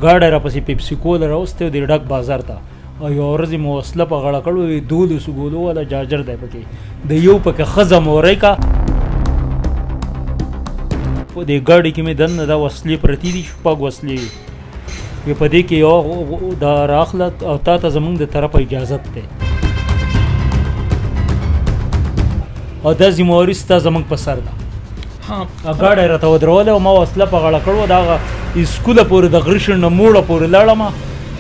ګاډی راپسې پیپسي کوله راوستی دی ډک بازار ته، او یوه ورځ یې مو وسله په غاړه کړو، 12 ګولو والا جاجر دی پکې، د یو پکې ښځه مورۍ کا. په دې ګاډي کې مې دننه دا وسلې پرتې دي، 6 وسلې وي، په دې کې یوه دا راخله او تا ته زمونږ د طرفه اجازت دی، او دا ذمهواري ستا زمونږ په سر ده. ګاډی راته ودرولی او ما وسله په غاړه کړو، د هغه سکوله پورې د غره شنډه موړه پورې لاړم،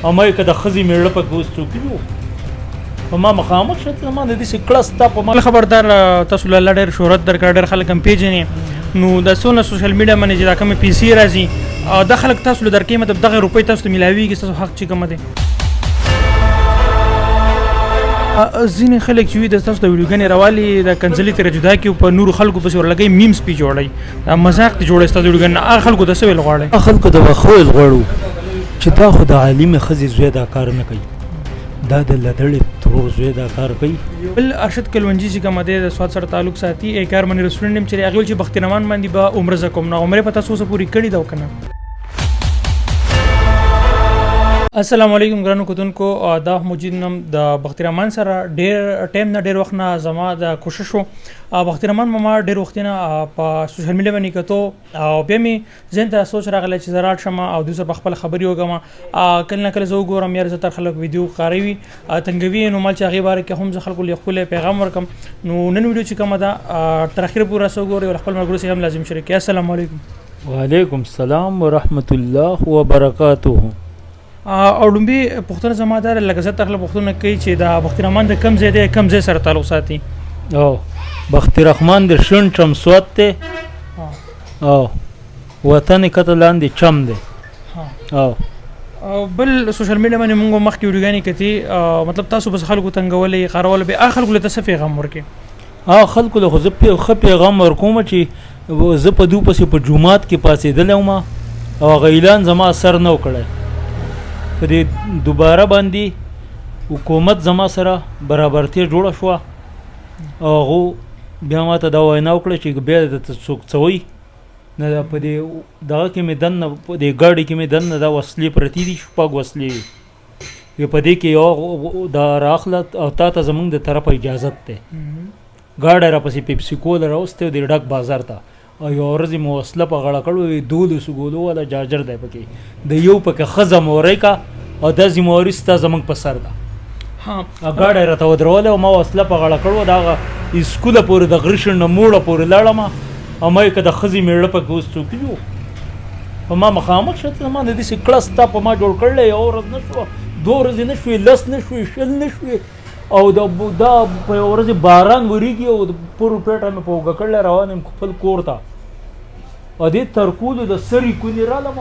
او ما یې که د ښځې مېړه پکې اوس څوک وو، په ما مخامخ شو، زما د داسې کړه ستا په ما. خبردار، تاسو له الله ډېر شهرت درکړ، ډېر خلک هم پېژني، نو دا څونه سوشل میډیا باندې چې دا کومې پیسې راځي او دا خلک تاسو له درکوي، مطلب دغه روپۍ تاسو ته میلاویږي، ستاسو حق چې کوم دی؟ ځینې خلک چې وي د تاسو د ویډیوګانې راوالي، د کنځلې ترې جدا کړي، په نورو خلکو پسې ورلګوي، میمز پې جوړوي، دا مذاق دې جوړوي ستاسو ویډیوګانې، هغه خلکو ته څه ویل غواړئ؟ هغه خلکو ته به ښه ویل غواړو چې دا خو د عالمې ښځې زوی دا کار نه کوي، دا د لدړې ترور زوی دا کار کوي. بل ارشد کلونجي چې کوم دی د سوات سره تعلق ساتي، ای کار باندې رسټورنټ هم چې هغه ویل چې بخت رحمان باندې به عمره زه کوم، نو عمره په تاسو اوسه پورې کړې ده او که نه؟ السلام علیکم ګرانو کتونکو، دا مجید نم د بخت رحمان سره ډیر ټایم نه ډیر وخت نه زما د کوشش وو. بخت رحمان ما ډیر وخت نه په سوشل میډیا باندې کتو، او بیا مې ذهن ته سوچ راغلی چې زه راټ شم او دوی سره په خپل خبرې وکړم. کله نه کله زه وګورم یاره زه تر خلک ویډیو کاروي تنګوي، نو مال چې هغې باره کې هم زه خلکو له ښکلی پیغام ورکړم. نو نن ویډیو چې کومه ده تر اخره پورې راسره وګورئ او خپل ملګرو سره هم لازم شریک کړئ. السلام علیکم. وعلیکم السلام ورحمت الله وبرکاته. او لومبي پوښتنه زما دا ده، لکه زه تر خلک پوښتنه کوي چې دا بخت رحمان د کوم ځای دی، کوم ځای سره تعلق ساتي؟ او بخت رحمان د شون چم سوات دی، او وطن یې کته لاندې چم دی. او او بل سوشل میډیا باندې موږ مخکې ویډیوګانې کتې، مطلب تاسو بس خلکو تنګولې قارولې، به هغه خلکو له ته څه پیغام ورکړې؟ هغه خلکو له خو زه ښه پیغام ورکوم چې زه په دوی پسې په جومات کې پاڅېدلی وم او هغه اعلان زما اثر نه و کړی. په دې دوباره باندې حکومت زما سره برابرتیا جوړه شوه، او هغو بیا ما ته دا وینا وکړه چې بیا درته څوک څه وایي نه، دا په دې دغه کې مې دننه، په دې ګاډي کې مې دننه دا وسلې پرتې دي، 6 وسلې وي، په دې کې یوه دا راخله او تا ته زمونږ د طرفه اجازت دی. ګاډی راپسې پیپسي کوله راوستی دی ډک بازار ته، او یوه ورځ یې مو وسله په غاړه کړو، 12 ګولو والا جاجر دی پکې، د یو پکې ښځه مورۍ کا، او دا ذمهواري ستا زمونږ په سر ده. ګاډی راته ودرولی او ما وسله په غاړه کړو، د هغه سکوله پورې د غره شنډه موړه پورې لاړم، او ما یې که د ښځې مېړه پکې اوس څوک وو، په ما مخامخ شو، زما د داسې کړه ستا په ما جوړ کړی، یوه ورځ نه شوه، 2 ورځې نه شوې، 10 نه شوې، 20 نه شوې، او دا په یوه ورځ باران ورېږي او د پورو پېټه مې په اوږه کړلی روان یم خپل کور ته، او دې ترکولو د سرې کونې رالم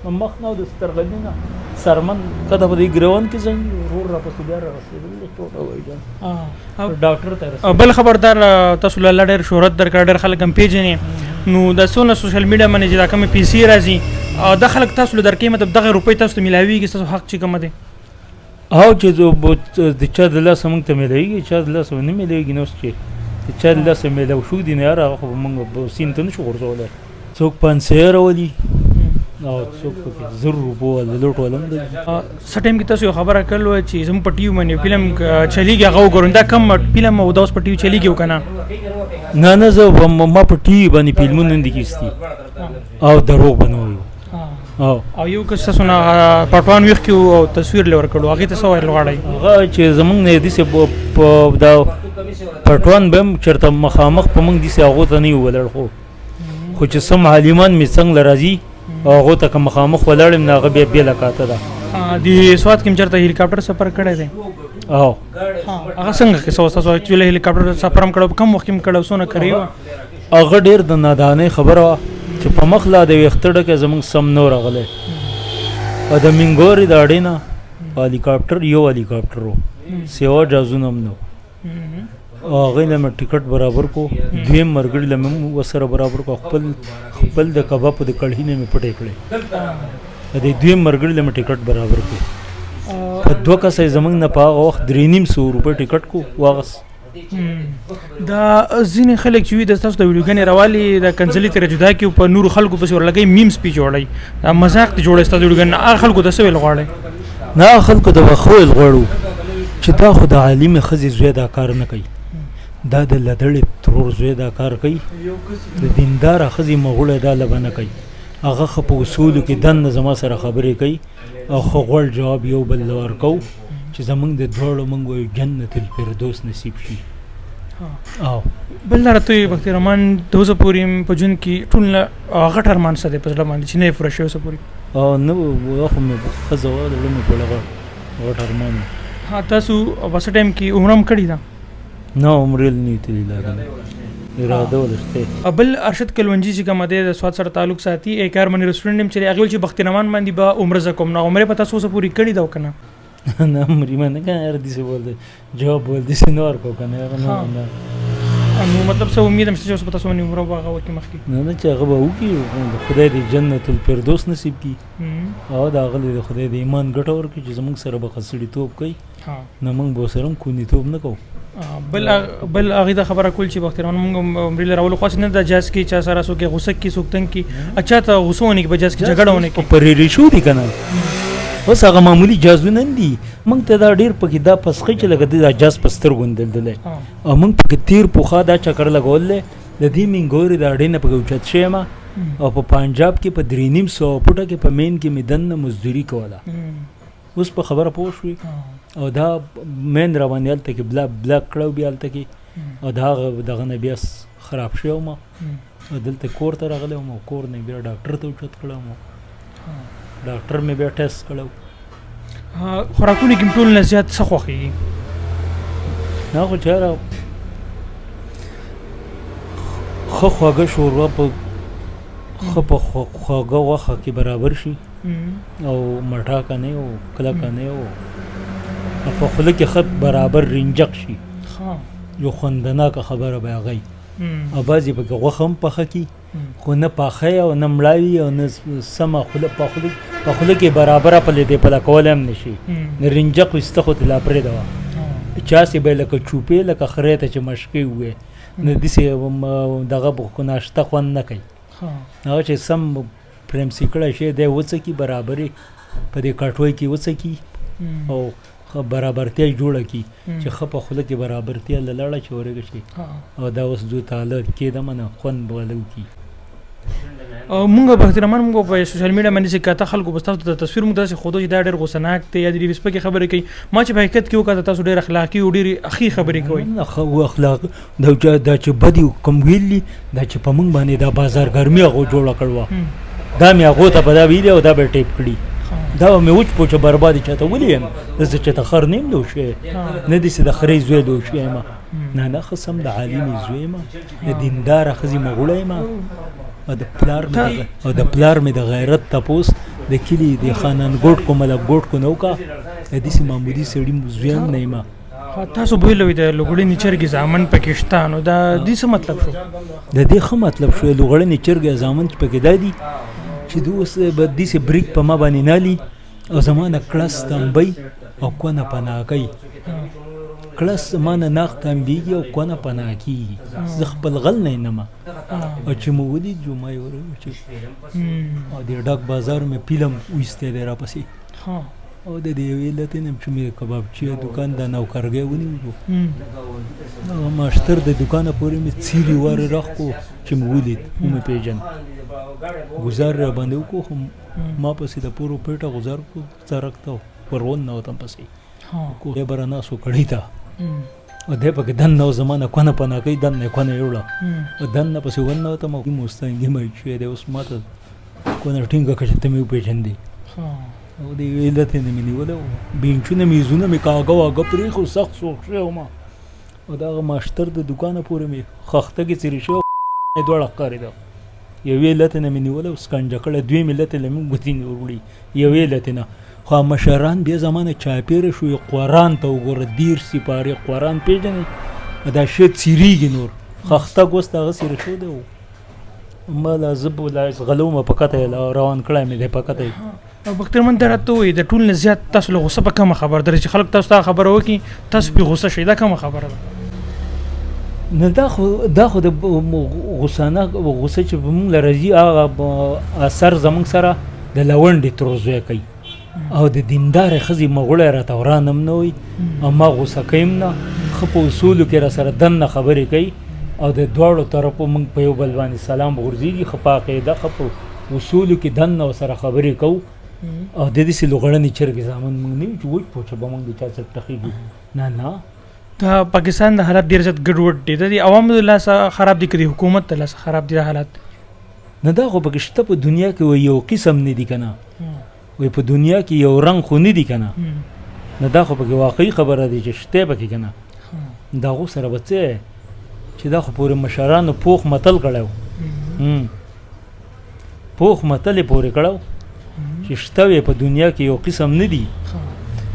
او مخ نه او د سترغلي نه څرمن کته په دې ګریوان کې زنګ ورور راپسې بیا رارسېدلی دی، چوټه وایي جان. ډاکټر ته رسېدلی. بل خبردار، تاسو له الله ډېر شهرت درکړ، ډېر خلک هم پېژني، نو دا څونه سوشل میډیا باندې چې دا کومې پیسې راځي دا خلک تاسو له درکوي، مطلب دغه روپۍ تاسو ته میلاویږي، ستاسو حق چې کوم دی؟ او چې د چا د لاسه موږ ته میلاویږي، چا د لاسه نه میلاویږي، نو اوس چې د چا د لاسه میلاو شو دي، نو یاره هغه خو به موږ سیند ته نه شو غورځولی. څوک 500 راولي او څوک پکې 1000 روپو والا لوټ والا هم دی. څه ټایم کې تاسو یو خبره کړې وه چې زموږ په ټي وي باندې فلم چلېږي، هغه وګورئ، دا کوم فلم او دا اوس په ټي وي چلېږي او که نه؟ نه نه، زه ما په ټي وي باندې فلمونه نه دي کیستي او دروغ به نه وایو. او یو کس تاسو نه پټوان ویښ کړو او تصویر لې ورکړو، هغې ته څه ویل غواړئ؟ هغه چې زمونږ نه داسې په دا پټوان به هم چېرته مخامخ په موږ داسې هغو ته نه یو ولاړ، خو چې سم عالمان مې څنګه له راځي او هغو ته که مخامخ ولاړ یم، نو هغه بیا بېله کاته ده. د سوات کې هم چېرته هلیکاپټر سفر کړی دی؟ او. هغه څنګه قصه وه ستاسو چې له هلیکاپټر سفر هم کړی، په کوم وخت کې هم کړی، څونه کرایه وه؟ هغه ډېر د نادانۍ خبره وه چې په مخ لا د ویښته ډکی زمونږ سم نه و راغلی، او د مینګورې د اډې نه هلیکاپټر یو هلیکاپټر و، سیوا جازونه هم نه و. هغې له مې ټکټ برابر کړو، دویم ملګري له مې هم ورسره برابر کړو، خپل د کبابو د کړهي نه مې پټې کړې، د دې دویم ملګري له مې ټکټ برابر کړو. په 2 کسه یې زمونږ نه په هغه وخت 350 روپۍ ټکټ کړو واغست. دا ځینې خلک چې وي د تاسو د ویډیوګانې راوالي د کنځلې تر جدا کې په نور خلکو پسې ورلګي، میمز پی جوړي، دا مزاق ته جوړي. تاسو ویډیوګانې هغه خلکو ته څه ویل غواړي؟ نه، خلکو ته به ښه ویل غواړو چې دا خو د عالمې ښځې زوی دا کار نه کوي، دا د لدړې ترور زوی دا کار کوي، د دینداره ښځې مغوړی دا لبه نه کوي. هغه ښه په اصولو کې دننه زما سره خبرې کوي او ښه غوړ جواب یو بل له ورکوو چې زمونږ د دواړو مونږ وایو جنت الفردوس نصیب شي. او بل راته وي بختي رحمان د اوسه پورې په ژوند کې ټول نه غټ ارمان څه دی په زړه باندې چې نه یې پوره شوی اوسه پورې؟ او نه، خو مې ښځه وه، زړه مې پړه غټ ارمان. ها، تاسو په څه ټایم کې عمره هم کړې ده؟ نه، عمرې له نه تللی، لا کنه اراده ولشته. بل ارشد کلونجي چې کوم دی د سواد سره تعلق ساتي، یک ارمني ریسټورنټ هم چې هغه چې بختي رحمان باندې به عمره زه کوم، نو عمره په تاسو اوسه پورې کړې ده او کنه؟ نه، عمرې ما نه کنه یار، داسې بول دی جواب بول داسې نه ورکو کنه یار. نه نه. نو مطلب څه امید هم شته چې اوس په تاسو باندې عمره به هغه وکړي مخکې؟ نه نه، چې هغه به وکړي، خدای دې جنت الفردوس نصیب کړي او د هغه د خدای د ایمان ګټه ورکړي چې زمونږ سره به خسړیتوب کوي، نه موږ به سره هم کونیتوب نه کوو. بل بل هغه دا خبره کول چې بختي رحمان موږ عمرې له راولو خو نه د جاز کې چا سره څوک غوسه کې څوک تنګ کې اچھا ته غوسه ونه کې په جاز کې جګړه ونه کې پرې ریشو دي کنه. اوس هغه معمولي جازونه نه دي، موږ ته دا ډېر پکې دا پسخې چې لکه دا جاز په سترګو دلدلی او موږ پکې تیر پخوا دا چکر لګول دی. د دې مینګورې د اډې نه پکې اوچت شوی ما او په پنجاب کې په 350 فوټه کې په مین کې مې دننه مزدوري کوله. اوس په خبره پوه شوې؟ او دا مین را باندې هلته کې بلاک بلاک کړو بیا هلته کې او د هغه دغه نه بیا خراب شوی وم او دلته کور ته راغلی وم او کور نه بیا ډاکټر ته اوچت کړی وم، ډاکټر مې بیا ټیسټ کړی. خوراکونه کې ټول نه زیات څه خوښېږي؟ نه خو چېرې ښه خوږه شوروا په ښه په خوږه غوښه کې برابر شي او مټاکه نه او کلکه نه او په خوله کې ښه برابر رنجق شي، یو خوندناکه خبره به هغه وي. او بعضې پکې غوښه هم پخه کړي خو نه پخه او نه مړاوي او نه سمه خوله په خوله کې برابره پلې دی پله کولی هم نه شي، رنجق ویسته خو ترې لا پرېږده وه چې هسې به یې لکه چوپې لکه خرې ته چې مشکې ووې، نو داسې دغه به ناشته خوند نه کوي. هغه چې سم پرېمسي کړی شی دی وڅکي برابرې په دې کټوۍ کې وڅکي او ښه برابرتیا یې جوړه کړي چې ښه په خوله کې برابرتیا له لاړه چې ورکه شي او دا اوس دوی تاله کېدمه نه خوند به له وکړي. مونږ بختي رحمان مونږ په سوشل میډیا باندې چې کاته خلکو بس تاسو ته تصویر مونږ داسې ښودو چې دا ډېر غوسه دی یا د ډېرې سپکې خبرې کوي، ما چې په حقیقت کې وکاته تاسو ډېر اخلاقي او ډېرې ښې خبرې کوئ. نه ښه اخلاق دا چې بدې کوم ویلي دا چې په مونږ باندې دا بازار ګرمي هغو جوړه کړې وه، دا مې هغو ته په دا ویلي او دا به یې ټیپ کړي، دا به مې وچ پوچه بربادي چاته ولې یم، زه چاته خر نه یم لو شوی، نه داسې د خرې زوی لو شوی یم، نه نه ښه سم د عالمې زوی یم، د دینداره ښځې مغوړی یم او د پلار مې او د پلار مې د غیرت تپوس د کلي د خانان ګوټ کو ملک ګوټ کو نه وکړه، د داسې معمولي سړي زوی هم نه یم. تاسو بویلوي د لوګړنې چرګې زامن پکې شته، نو دا دې څه مطلب شو؟ د دې ښه مطلب شو لوګړنې چرګې زامن چې پکې دا دي چې د اوس به داسې بریک په ما باندې نالي او زما نه کړس تنبی او کونه پناه کوي، کړس زما نه ناغ تنبیږي او کونه پناه کیږي، زه خپل غل نه یم. او چې مو ولید جمعه یې ورغله چې او د ډاک بازار مې پیلم ویستی دی راپسې او د دې یوې لتې نه چې مې کبابچي دوکان د نوکرګی ونیو هغه ماشتر د دوکانه پورې مې څیري وارې راښکو چې مې ولید ومې پېژند، ګزار را باندې وکړو خو ما پسې د پورو پېټه غزار کړو سړک ته ور وننوتم پسې دی به راناست و کړۍ ته او دی پکې دننه و زما نه کونه پناه کوي، دننه یې کونه یوړه او دننه پسې وننوتم او مستنګي مې شوی دی اوس ما ته کونه ټینګه کړه چې ته مې وپېژندې او د یوې لتې نه مې نیولی و، بینچونه میزونه مې کاږه واږه پرېښو، سخت سوخ شوی وم او د هغه ماشتر د دوکانه پورې مې خښتګې څیرې شوې مې دواړه ښکارېده. یوې لتې نه مې نیولی او سکنجه کړی، دوې مې لتې له مې ګوتې وړي یوې لتې نه، خو مشران بیا زما نه چاپېره شو، قرآن ته وګوره 30 سپارې قرآن پېژنې دا شی څیرېږي نور خښتګ اوس د هغه څیرې شوی دی. ما لا زه به لا ځغلوم په کته یې لا روان کړی مې دی په کته یې. بختیار من دا راته ووایي د ټول نه زیات تاسو له غوسه په کومه خبره درځي چې خلک تاسو ته خبره وکړي تاسو پرې غوسه شئ، دا کومه خبره ده؟ نه، دا خو د غوسه نه، غوسه چې موږ له راځي، هغه اثر زموږ سره د لونډې تر زوی کوي او د دیندارې ښځې مغوړی راته وران هم نه وي او ما غوسه کوي هم نه، ښه په اصولو کې را سره دننه خبرې کوي او د دواړو طرفو موږ په یو بل باندې سلام غورځېږي، ښه په عقیده، ښه په اصولو کې دننه ورسره خبرې کوو. او د داسې لوغړنې چرګې زامن موږ نه یو چې وچ پوچه به موږ د چا سره ټخېږو، نه نه. د پاکستان د حالت ډیر زیات ګډوډ دی. د عوامو د لاسه خراب دي که د حکومت د لاسه خراب دي دا حالت؟ نه، دا خو پکې شته. په دنیا کې وایي یو قسم نه دي که نه، وایي په دنیا کې یو رنګ خو نه دي که نه. نه، دا خو پکې واقعي خبره دی چې شته پکې که نه. د هغو سره به څه چې دا خو پورې مشرانو پوخ متل کړی و، پوخ متل یې پورې کړی و چې شته وي په دنیا کې یو قسم نه دي،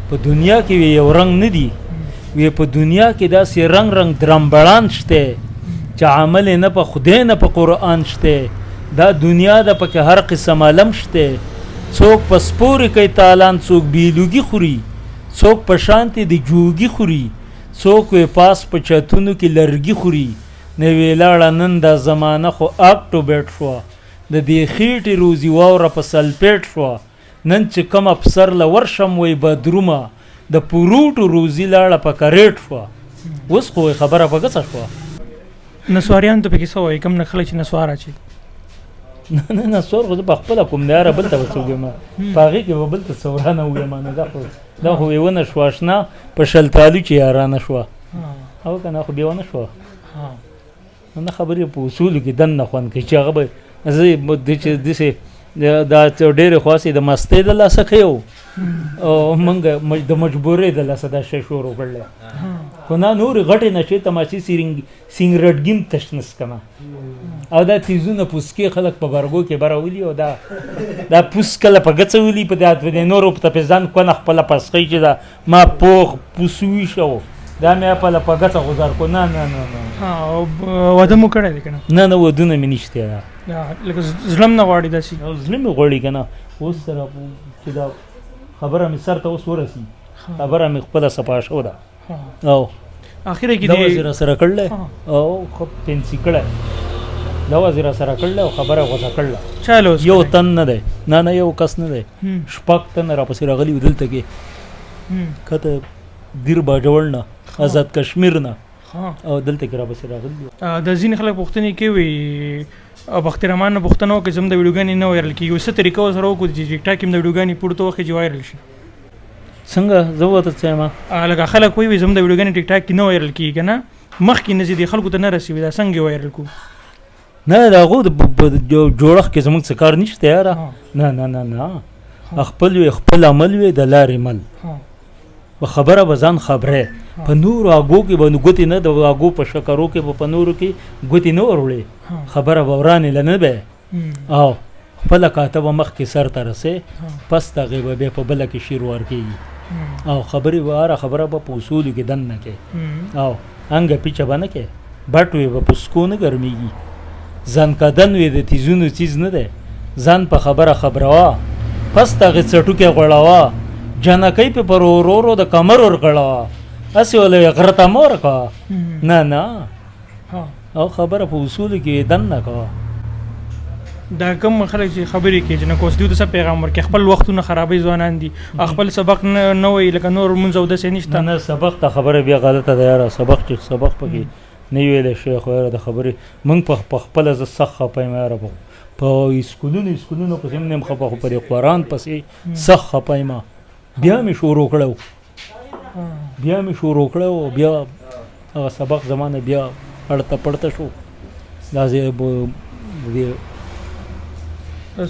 په دنیا کې وي یو رنګ نه دي، وي په دنیا کې داسې رنګ رنګ درمبړان شته چې عمل نه په خدای نه په قرآن شته. دا دنیا ده، پکې هر قسم عالم شته. څوک په سپورې کوي تالان، څوک بیلوګي خوري، څوک په شانتې د جوګي خوري، څوک وې پاس په چتونو کې لرګي خوري. نه ویلاړه، نن دا زمانه خو اپ ټو بیټ شوه، د دې خېټې روزي واوره په سلپېټ شوه. نن چې کوم افسر له ورشم وای بدرومه، د پروټو روزي لاړه په کریټ شوه. اوس خو خبره په ګڅه شوه. نسواریان ته پکې څه وایي، کوم نه خلک چې نسوار اچي؟ نه نه، نسوار خو زه په خپله کوم دی، یاره بل ته به څه ووایم؟ په هغې کې به بل ته څه ورانه ووایم؟ نه، دا خو یې ونه شوه اشنا په شلتالو چې یارانه شوه او که نه خو بیا ونه شوه. نه، خبرې په اصولو کې دننه خوند کوي چې هغه به زه چې داسې دا ډېرې خواصې د مستۍ د لاسه ښه یو او موږ د مجبورۍ د لاسه دا شی شروع کړلی، خو نه نورې غټې نشې تماشې سینګرټ ګیم تشنس کنه او دا تیزونه پوسکې خلک په برګو کې بره ولي او دا پوس کله په ګڅه ولي، په دې نورو په ځان کونه خپله پسخوي چې دا ما پوخ پوس ویشو، دا مې خپله په ګڅه غوځار کو. نه نه نه نه. واده مو کړی دی که نه؟ نه نه، ودونه مې نشته. لکه زړه نه غواړي داسې؟ زړه مې غواړي که نه. اوس سره چې دا خبره مې سر ته اوس ورسي، خبره مې خپله صفا شو ده او اخره کې دا وزیر سره کړل او خو پنسي کړل، دا وزیر سره کړل او خبره غوسه کړل. چالو یو تن نه دی، نه نه، یو کس نه دی، شپږ تن را پسې راغلي دلته کې کته دیر باجوړ نه، آزاد کشمیر نه او دلته کې را پسې راغلي. د ځینې خلک پوښتنې کوي، بخت رحمان نه پوښتنه وکړي، زموږ د ویډیوګانې نه وایرل کېږي، څه طریقه ورسره وکړو چې ټیک ټاک کې د ویډیوګانې پورته وخت چې وایرل شي؟ څنګه؟ زه ورته څه یم. لکه خلک وایي زموږ د ویډیوګانې ټیک ټاک کې نه وایرل کېږي که نه، مخکې نه ځي، دي خلکو ته نه رسوي، دا څنګه وایرل کو؟ نه، د هغو د جوړښت کې زموږ څه کار نشته یاره. نه نه نه نه، خپل وي خپل عمل وي د لارې مل، په خبره به ځان خبره، په نورو اګو کې به ګوتې نه، د اګو په شکرو کې به په نورو کې ګوتې نه وروړې، خبره به ورانې له نه به او خپله کاته به مخکې سر ته رسې، پس د هغې به بیا په بله کې شیر ورکېږي او خبرې به هره خبره به په اصولو کې دننه کې او انګه پیچه به نه کې، بټ وي به په سکو نه ګرمېږي، ځان کدن وي د تیزونو څیز نه دی، ځان په خبره خبروا، پس د هغې څټوکی غوړوه، جنکۍ په پر ورورو د کمر ورغړوه، هسې وله یې غره ته مه ورکوه. نه نه، او خبره په اصولو کې دننه کوه. دا کوم خلک چې خبرې کوي چې نه کوس، دوی ته څه پیغام ورکړي؟ خپل وختونه خرابوي، ځوانان دي، خپل سبق نه وایي، لکه نور مونځ او داسې نشته. نه، سبق ته خبره بیا غلطه ده یاره. سبق چې سبق پکې نه ویلی شوی خو یاره د خبرې مونږ په خپله زه سخت خفه یم یاره. په اسکولونو پسې هم نه یم خفه، خو په دې قرآن پسې سخت خفه یم. بیا مې شروع کړی، بیا مې شروع کړی او بیا هغه سبق زمانه بیا اړته پړته شو. دا زه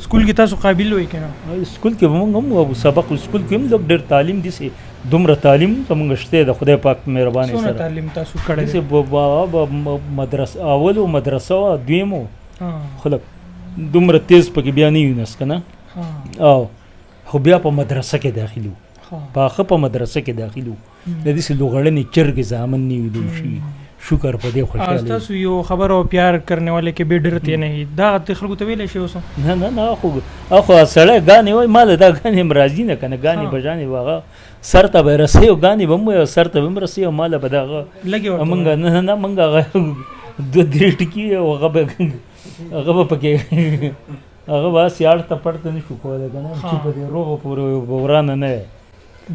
سکول کې تاسو قابل وئ که نه؟ سکول کې به موږ هم سبق، سکول کې هم لږ ډېر تعلیم دي، سي دومره تعلیم زموږ شته د خدای پاک مهرباني سره. څونه تعلیم تاسو کړی دی؟ مدرسه اولو مدرسه وه، دویمو خلک دومره تیز پکې بیا نه یو نس که نه، او خو بیا په مدرسه کې داخل وو، پاخه په مدرسه کې داخل وو. د داسې لوغړنې چرګې زامن نه وي لوی شوي. شکر په دې خوشاله یو. تاسو یو خبر او پیار کرنے والے کې به ډرته نه دا ته خلکو ته ویل شي اوس؟ نه نه نه، خو خو سړی ګانې وای، مال دا ګانې هم راځي نه کنه، ګانې بجانې واغه سر ته به رسي او ګانې به مو سر ته به رسي او مال به دغه لګي ورته. مونږ نه نه، مونږ هغه دوه درې ټکي او هغه به هغه به پکې هغه به هسې اړته پړته نه شو کولی که نه، چې په دې روغه پورې ورانه نه وی.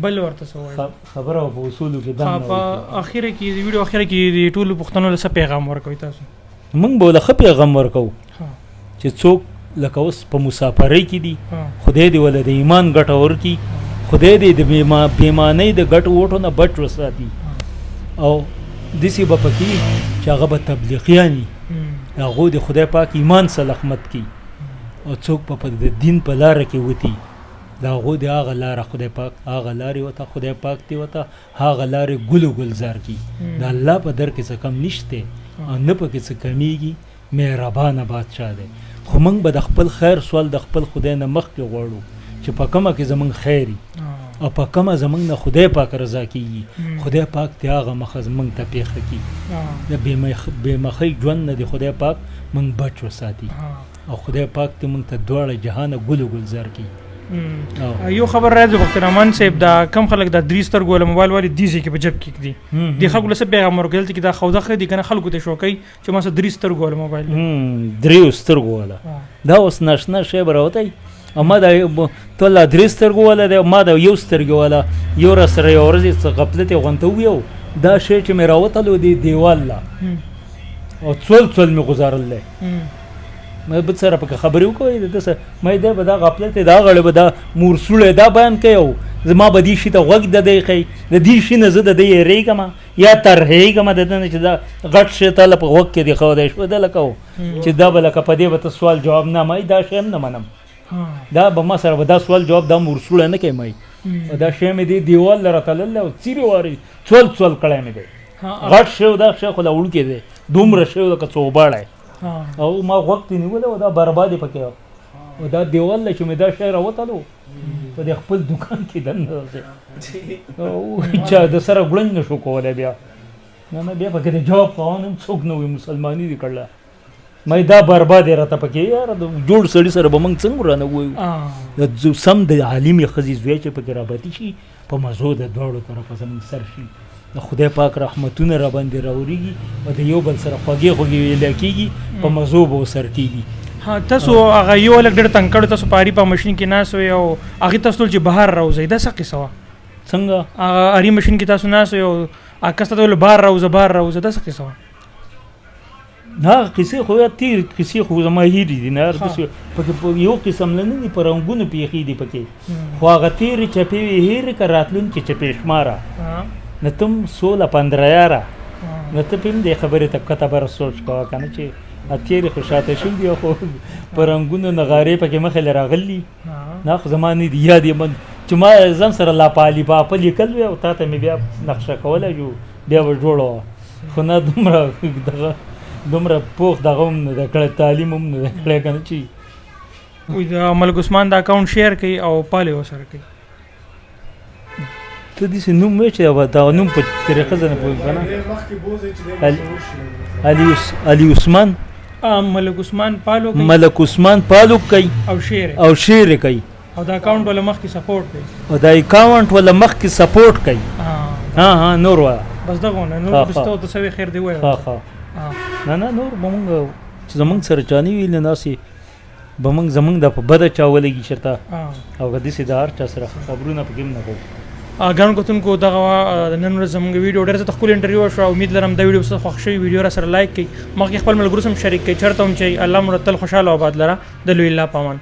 بل ورته څه وایي؟ خبره په اصولو کې دننه. په اخره کې د ویډیو اخره کې د ټولو پښتنو له څه پیغام ورکوي تاسو؟ مونږ به له ښه پیغام ورکوو چې څوک لکه اوس په مسافرۍ کې دي، خدای دې وله د ایمان ګټه ورکړي، خدای دې د بېمانۍ د ګټو وټو نه بچ وساتي، او داسې به پکې چې هغه به تبلیغیان وي، هغو دې خدای پاک ایمان سلخمت کړي، او څوک به د دین په لاره کې وتي، د هغو دې هغه لاره خدای پاک هغه لارې ورته خدای پاک دې ورته هغه لارې ګل و ګلزار کړي. د الله په در کې څه کم نشته او نه پکې څه کمیږي، مهربانه بادشاه دی. خو موږ به د خپل خیر سوال د خپل خدای نه مخکې غواړو چې په کومه کې زمونږ خیر وي او په کومه زمونږ نه خدای پاک رضا کیږي، خدای پاک دې هغه مخه زمونږ ته پېښه کړي. د بې مخۍ ژوند نه دې خدای پاک موږ بچ وساتي، او خدای پاک دې موږ ته دواړه جهانه ګل و ګلزار کړي. یو خبر راځي بخت رحمان صاحب، دا کم خلک دا درې سترګو له موبایل والي دي چې په جیب کې دي، د خلکو له څه پیغام ورکړل چې دا خوځه خې دي کنه، خلکو ته شوکې چې ما سره درې سترګو له موبایل درې سترګو والا دا اوس ناشنا شی براوتی، او ما دا ته لا درې سترګو والا دی، ما دا یو سترګو والا یو را سره یو ورځ څه غفلت غونته ویو، دا شی چې مې راوتلو دی دیوال لا او څول څول مې گزارل دی، ما به سره پکې خبرې وکړې د سره ما دې به دا غفلت دا غړې به دا مورسوله دا بیان کوي، او زما به دې شي ته غوږ د دی خي د دې شي نه زه د دې یریږم یا ترهیږم د دې نه چې دا غټ شي ته په غوږ کې دی خو دی شو د لکه چې دا به لکه په دې به ته سوال جواب نه ما دا شی هم نه منم، دا به ما سره به دا سوال جواب دا مورسوله نه کوي ما، دا شی مې دی دیوال لره تللی او څیرې واري څول څول کړی مې دی، غټ شی دا شی خو لا وړوکی دی، دومره شی لکه څوباړی، او ما غوږ ته نیولی او دا بربادې پکې او دا دیوال له چې مې دا شی راوتلو په دې خپل دوکان کې دننه او چا د سره ګړنج نه شو کولی، بیا نه نه بیا پکې د جواب خاوند هم څوک نه وي، مسلماني دې کړله، ما دا بربادې راته پکې یاره د جوړ سړي سره به موږ څنګه ورانه ووایو، سم د عالمې ښځې زوی چې پکې راباتي شي په مزو د دواړو طرفه زموږ سر شي، د خدای پاک رحمتونه را باندې راورېږي او د یو بل سره خوږې خوږې ویلی کېږي، په مزو به ورسره کېږي. تاسو هغه یو هلک ډېر تنګ کړو، تاسو په اري په ماشین کې ناست وئ او هغې تاسو ته چې بهر راوځئ، دا څه قصه وه؟ څنګه؟ هغه اري ماشین کې تاسو ناست وئ او هغه کس ته ویل بهر راوځه بهر راوځه، دا څه قصه وه؟ هغه قصې خو یا تېرې قصې خو زما هېرې دي نه، هر داسې پکې یو قسم له نه دي، په رنګونو پېښې دي پکې، خو هغه تېرې چپې وې هېرې که راتلونکې چپې شماره نه تم سوله 15 یاره، نه ته پې هم دې خبرې ته کته بره سوچ کوه که نه چې تېرې خو شاته شوي دي، خو په رنګونو نغارې پکې مخې له راغلي نه، خو زما نه دي یاد یې چې ما ځان سره لا په علي باپه لیکل وی او تا ته مې بیا نقشه کوله جو بیا به جوړه وه، خو نه دومره دغه دومره پوخ دغه هم نه دی کړی، تعلیم هم نه دی کړی که نه چې د ملک عثمان د اکاونټ شیر کوي او پالې ورسره کوي. ته داسې نوم وایې چې دا نوم په طریقه زه نه پوهېږم که نه. علي عثمان، ملک عثمان پالو کوي، ملک عثمان پالو کوي او شیر او شیر کوي، او دا اکاونټ ولا مخکې سپورټ کوي، او دا اکاونټ ولا مخکې سپورټ کوي. ها ها نور وایه بس دغه نه نور بس ته څه وی خیر دی وایه. ها ها نه نه نور به مونږ چې زمونږ سره چا نه وي ناسې به مونږ زمونږ د په بده چا ولګي چېرته، او که داسې د هر چا سره خبرونه پکې هم نه کوو. ګران کتونکو دغه وه نن ورځ زمونږ ویډیو، ډېره زیاته ښکلې انټرویو وشوه. امید لرم دا ویډیو ستاسو خوښ شوي، ویډیو را سره لایک کړئ، مخکې خپل ملګرو سره هم شریک کړئ. چېرته هم چې الله مو تل خوشحاله او آباد لره. د لوی الله په امان.